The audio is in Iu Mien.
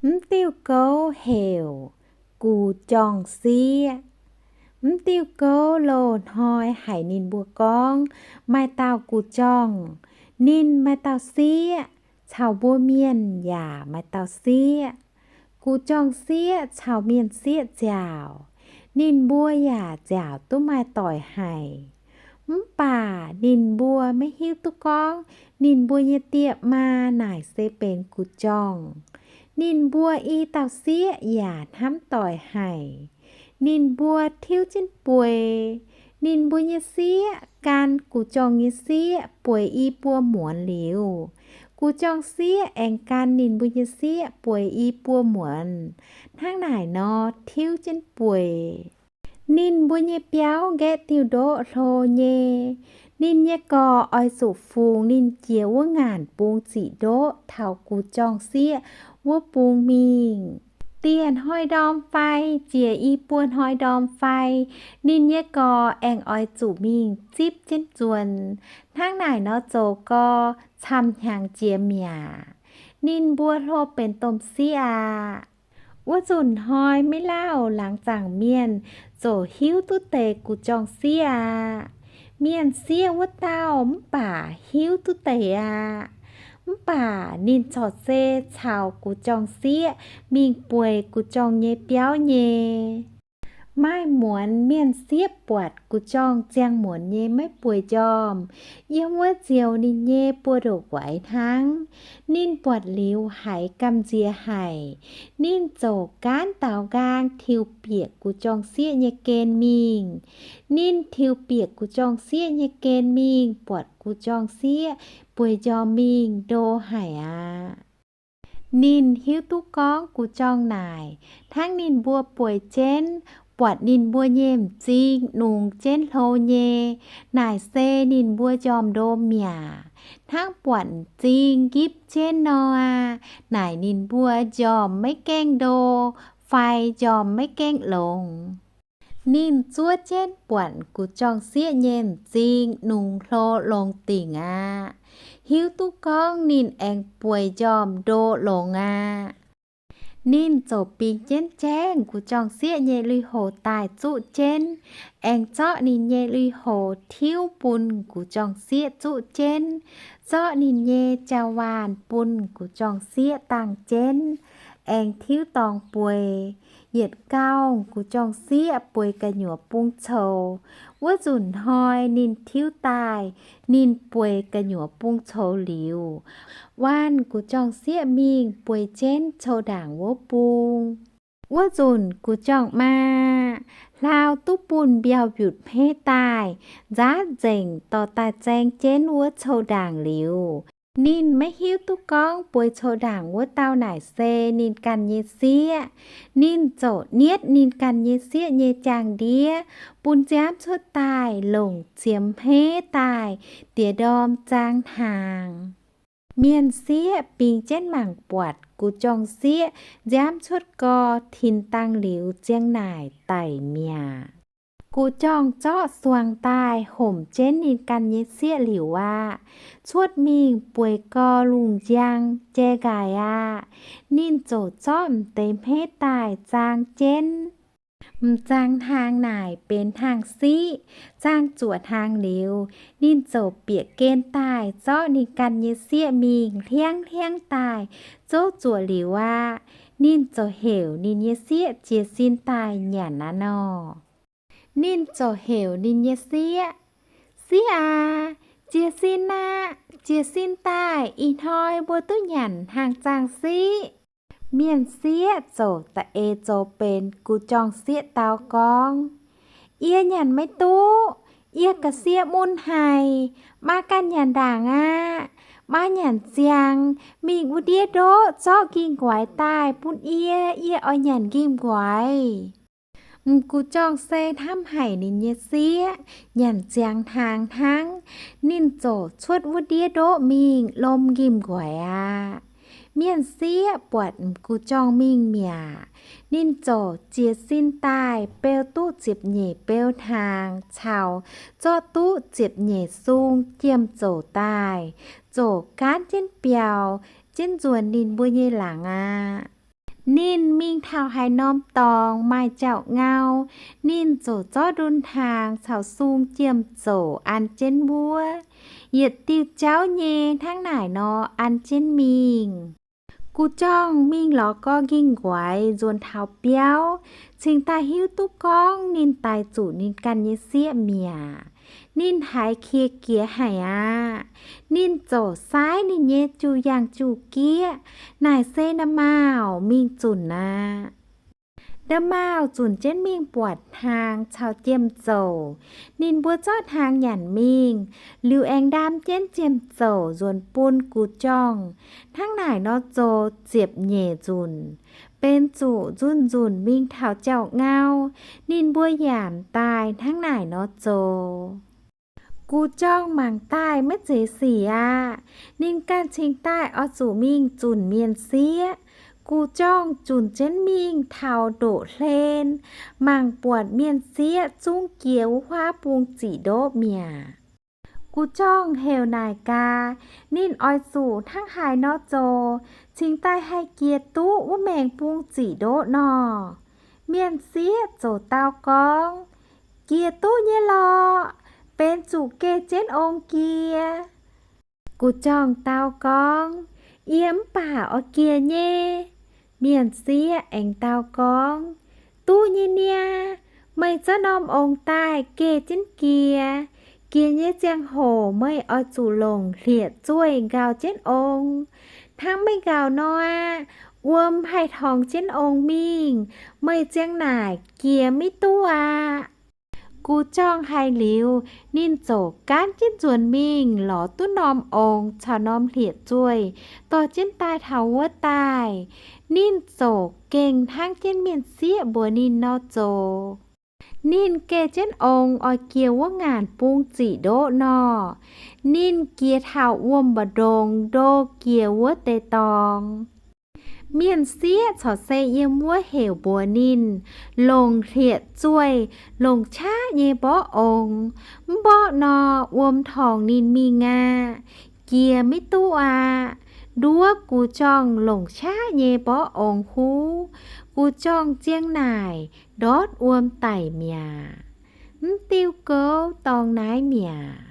Mv diuh gouv heuc Gux Jorngh Sieqv. Mv diuh gouv loz-hnoi haic ninh mbuo gorngv maaih dauh gux jorngh, ninh maaih dauh sieqv, caux mbuo mienh yaac maaih dauh sieqv. Gux jorngh sieqv caux mienh sieqv nziaauc, ninh mbuo yaac nziaauc duqv maaih doic haic. Mv baac ninh mbuo maiv hiuv duqv gorngv ninh mbuo nyei die maa naaic se benx gux jorngh. Ninh mbuo i dauh sieqv yaac hnamv doic haic. Ninh mbuo tiuv jienv bueix. Ninh mbuo nyei sieqv gan gux jorngh nyei sieqv bueix i buo muonz liuz, gux jorngh sieqv aengx gan ninh mbuo nyei sieqv bueix i buo muonz. Hnangv naaic nor tiuv jienv bueix. Ninh mbuo nyei biauv nqaeqv diuh ndoqv hlo nyei. Ninh nyei gorx oix zuqc fungx ninh jiex wuov ngaanc bung ziqc ndoqv taux gux jorngh sieqv wuov bung mingh. Dieh hnoi ndorm fai jiex i buo hnoi ndorm fai, ninh nyei gorx aengx oix zuqc mingh zipv jienv nzuonx. Hnangv naaic nor zoux gau, camv-hnyangx jiex mi'aqv. Ninh mbuo hlo benx domh sieqv aqv. Wuov nzunc hnoi maiv lauh laangz zaangc mienh ziouc hiuv duqv deix gux jorngh sieqv aqv. Mienh sieqv wuov dauh mv baac hiuv duqv deix aqv. Mv baac ninh corc se caux gux jorngh sieqv mingh bueix gux jorngh nyei biauv nyei. Maaih muonz mienh sieqv buatc gux jorngh ziangh muonz nyei maiv bueix njormh, yiem wuov nzioux ninh nyei buoz-ndoqv guaix hnangv. Ninh buatc liuz haiz gamh nziex haic. Ninh ziouc gaanv daaux nqaang tiux bieqc gux jorngh sieqv nyei gen mingh. Ninh tiux bieqc gux jorngh sieqv nyei gen mingh, buatc gux jorngh sieqv bueix njormh mingh ndo haic aqv. Ninh hiuv duqv gorngv gux jorngh naaic hnangv ninh mbuo bueix jienv, buatc ninh mbuo nyei m'zing nungx jienv hlo nyei, naaic se ninh mbuo njormh ndo mi'aqv. Hnangv buatc m'zing nqipv jienv nor aqv. Naaic ninh mbuo njormh maiv gaengh ndo fai njormh maiv gaengh longx. Ninh zuov jienv buatc gux jorngh sieqv nyei m'zing nungx hlo longx dingc aqv. Hiuv duqv gorngv ninh aengx bueix njormh ndo longx aqv. Ninh ziouc bingx jienv jaengv gux jorngh sieqv nyei lui-houx daaih zuqv jienv, aengx zorqv ninh nyei lui-houx tiuv bun gux jorngh sieqv zuqv jienv, zorqv ninh nyei jauv-waanh bun gux jorngh sieqv dangh jienv, aengx tiuv dorngx bueix. Yietc gauh gux jorngh sieqv bueix gu'nyuoz bung coux. Wuov nzunc hnoi ninh tiuv daaih, ninh bueix gu'nyuoz bung coux liuz, waanh gux jorngh sieqv mingh bueix jienv coux ndaangc wuov bung. Wuov nzunc gux jorngh maa hlaau duqv bunh mbiauh mbiutc hmeiv daaih, nzaatv nzengc dorh daaih zaeng jienv wuov coux ndaangc liuz, ninh maiv hiuv duqv gorngv bueix coux ndaangc wuov dauh naaic se ninh ganh nyei sieqv. Ninh ziouc nietv ninh ganh nyei sieqv nyei jaang ndiev bun nziaamv cuotv daaih, longc ziemx hmeiv daaih diex ndorm zaang hnaangx. Mienh sieqv bingx jienv mangc buatc gux jorngh sieqv nziaamv cuotv gau, tin dangh liuz ziang naaic daic mi'aqv. Gux jorngh zorqv suangx daaih homc jienv ninh ganh nyei sieqv liuz aqv. Cuotv mingh bueix gau lungh njang jai nqaaic aqv. Ninh ziouc zorqv m'deix hmeiv daaih zaang jienv. M'zaang hnaangx naaic benx hnaangx siqv. Zaang zuoqc hnaangx liuz, ninh ziouc bieqc gen daaih zorqv ninh ganh nyei sieqv mingh hliangv hliangv daaih zouv zuoqc liuz aqv. Ninh ziouc heuc ninh nyei sieqv jiez sin daaih nyanc aqv nor. Ninh ziouc heuc ninh nyei sieqv, Sieqv aac, jiez sin aqv. Jiez sin daaih, ih hnoi mbuo duqv nyanc hnaangx-zaang siqv. Mienh sieqv ziouc da'eix zoux benx gux jorngh sieqv dau gorngv, Yie nyanc maiv duqv. Yie ga'sie mun haic. Maa ganh nyanc ndaangc aqv. Maa nyanc ziangx, mingh wuov ndiev ndoqv zorqv nqingh nquaix daaih bun yie, yie oix nyanc nqingh nquaix. M'gux jorngh se hnamv haic ninh nyei sieqv, nyanc ziangx hnaangx hnangv, ninh ziouc cuotv wuov ndiev ndoqv mingh lom nqingh nquaix aqv. Mienh sieqv buatc m'gux jorngh mingh mi'aqv, ninh ziouc jiez sin daaih beu duqv ziepc nyeic beu hnaangx caux zorqv duqv ziepc nyeic sung jiem-zoux daaih, ziouc gaanv jienv biaux jienv nzuonx ninh mbuo nyei laangz aqv. Ninh mingh taux haaix norm dorngx maaih jauv-ngau, ninh ziouc zorqv ndun hnaangx caux sung jiem-zouc an jienv wuov. Yietc diuh jauv nyei hnangv naaic nor an jienv mingh. Gu Jorngh mingh lorz gorx-nqingh nquaix nzuonx taux biauv, cingx daaih hiuv duqv gorngv ninh daix zuqc ninh ganh nyei sieqv mi'aqv. Ninh haiz qiex jiez haic aqv. Ninh ziouc saaiv ninh nyei juv-yaangh juv-gieqv, naaic se Nda'maauh mingh zunc aqv. Nda'maauh zunc jienv mingh buatc hnaangx caux jiem-zouc. Ninh mbuo zorqv hnaangx nyanc mingh, liuz aengx ndaam jienv jiem-zouc nzuonx bun Gu Jorngh. Hnangv naaic nor zoux ziepc nyeic nzunc, benx zuqc nzunc-nzunc mingh taux jauv-ngau, ninh mbuo yaac daaih hnangv naaic nor zoux. Gu Jorngh mangc daaih maiv zeiz sic aqv. Ninh ganh cingx daaih oix zuqc mingh zunc mienh sieqv. Gu Jorngh zunc jienv mingh taux ndoqv-hlen, mangc buatc mienh sieqv zungv jiex wuov huaav bung ziqc ndoqv mi'aqv. Gu Jorngh heuc naaic gaax, ninh oix zuqc hnangv haaix nor zoux, cingx daaih haih jiex duqv wuov maengx bung ziqc ndoqv nor. Mienh sieqv ziouc dau gorngv, Jiex duqv nyei lorqc, benx zuqc geh jienv ong jiex. Gu Jorngh dau gorngv, Yie mv baac oix jiex nyei. Mienh sieqv aengx dau gorngv, Duqv nyei niaa, meih zorqv norm ong daaih geh jienv jiex. Jiex nyei ziangh hoc meih oix zuqc longc hlieqv-zueih nqaaux jienv ong. Hnangv maiv nqaaux nor aqv, wuom haih torngx jienv ong mingh. Meih ziang naaic jiex maiv duqv aqv. Gu Jorngh haiz liuz, ninh ziouc gaanv jienv nzuonx mingh lorz duqv norm ong caux norm hlieqv-zueih, dorh jienv daaih taux wuov daaih. Ninh ziouc gengh hnangv jienv mienh sieqv mbuox ninh nor zoux. Ninh geh jienv ong oix jiex wuov ngaanc bung ziqc ndoqv nor, ninh jiex taux wuom mba'ndongx ndo jiex wuov deix dorngx. Mienh sieqv corc se yiem wuov heuc mbuox ninh longc hlieqv-zueih longc qaqv nyei mborqv ong. Mv mborqv nor, wuom torngx ninh mingh aqv. Jiex maiv duqv aqv. Nduov Gu Jorngh longc qaqv nyei mborqv ong huv, Gu Jorngh ziang naaic ndortv wuom daic mi'aqv. Mv diuh gouv dorngx naaiv mi'aqv.